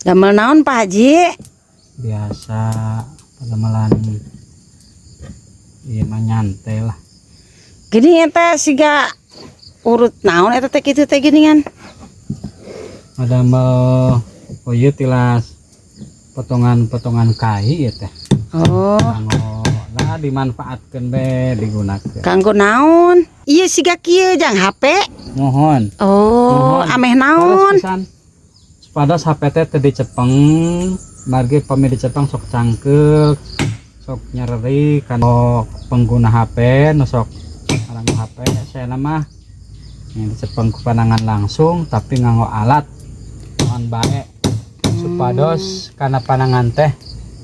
Damel naon, Pak Haji? Biasa, padamelan ieu mah, nyantai lah. Gini eta siga urut naon eta teh kitu teh geuningan? Madamel, oh ieu tilas potongan-potongan kai ieu teh. Oh, Kanggo lah dimanfaatkeun be, digunakeun. Kanggo naon? Iya siga kieu jang HP. Muhun. Oh, Muhun. Ameh naon? Terus pisan. Supados HP teh teu dicepeng, margi pami dicepeng sok cangkeul, sok nyereri kana pengguna HP nu sok nganggo HP. Saya mah yang dicepeng ku panangan langsung, tapi nganggo alat naon bae supados kana panangan teh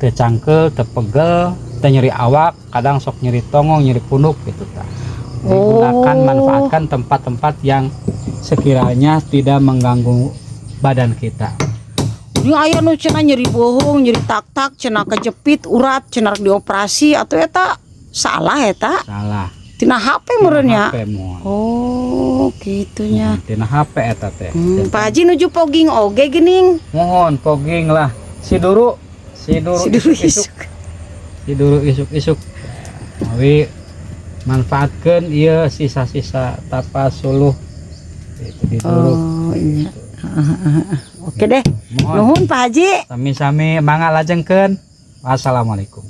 teu cangkeul, teu pegel, teu nyeri awak, kadang sok nyeri tonggong, nyeri punuk gitu tah. Digunakan, manfaatkan tempat-tempat yang sekiranya tidak mengganggu badan kita. Ini aya nu cenah nyeri bohong, nyeri tak-tak, cenah kejepit urat, cenah rek dioperasi atau eta salah eta? Salah. Tina HP meureun nya. HP, muhun. Oh, gitunya. Tina HP eta teh. Pak Haji nuju fogging oge geuning. Muhun, fogging lah. Si duru, si duru, Si duru isuk-isuk. isuk. Si duru isuk-isuk. Mawi manfaatkeun ieu sisa-sisa tapas suluh itu di duru. Oh, iya. Oke deh. Muhun. Nuhun, Pak Haji. Sami-sami, mangga lajengkeun. Wassalamualaikum.